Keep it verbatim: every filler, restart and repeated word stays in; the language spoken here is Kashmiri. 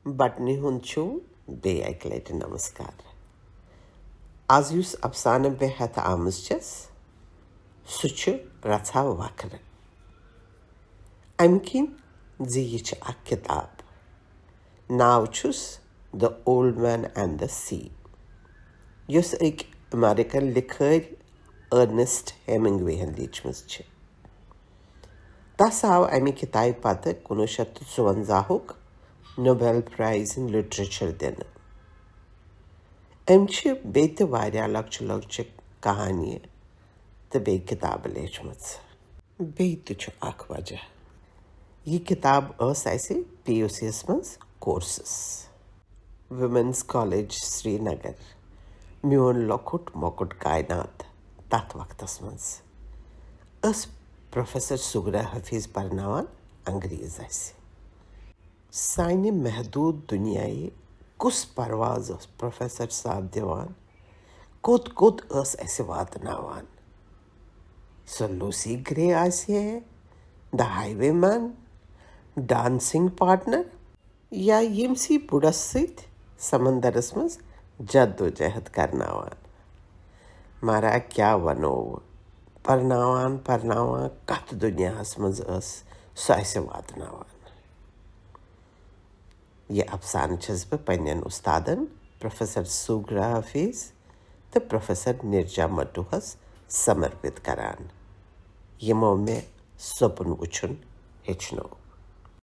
بٹنہِ ہُنٛد چھُو بیٚیہِ اَکہِ لَٹہِ نمسکار۔ از یُس افسانہٕ بہٕ ہٮ۪تھ آمٕژ چھَس، سُہ چھُ رژھا وکھرٕ۔ اَمہِ کِنۍ زِ یہِ چھِ اکھ کِتاب۔ ناو چھُس The Old Man and the Sea، یۄس أکۍ امریکن لِکھٲرۍ ارنسٹ ہیمنگوے ہن لیٖچھمٕژ چھِ۔ تس آو امہِ کتابہِ پتہٕ کُنوُہ شیٚتھ تہٕ ژُونزاہُک نوبل پرائز in Literature دِنہٕ۔ أمۍ چھِ بیٚیہِ تہِ واریاہ لۄکچہِ لۄکچہِ کہانی تہٕ بیٚیہِ کتابہٕ لیچھمٕژ۔ بیٚیہِ تہِ چھُ اکھ وجہ، یہِ کتاب ٲس اسہِ پی یو سی یس منٛز کورسس، ویمنز کالج سرینگر، میون لۄکُٹ مۄکُٹ کائنات۔ تتھ وقتس منٛز ٲس پروفیسر سگرا حفیظ پرناوان انگریز اسہِ۔ سانہِ محدود دنیاہہِ کُس پرواز اوس پروفیسر صاحب دِوان، کوٚت کوٚت ٲس اسہِ واتناوان؟ سۄ لوسی گرے آسہِ ہے، The Highwayman، ڈانسنگ پارٹنر، یا ییٚمۍ سی بُڈس سۭتۍ سمندرس منٛز جدوجہد کرناوان؟ مارا کیٛاہ ونو، پرناوان پرناوان کتھ دنیاہس منٛز ٲس سۄ اسہِ واتناوان؟ یہِ افسانہٕ چھَس بہٕ پننٮ۪ن اُستادن پروفیسر سوگرا حفیظ تہٕ پروفیسر نرجا مٹوہس سمرپت کران، یِمو مےٚ سۄپُن وُچھُن ہیٚچھنوو۔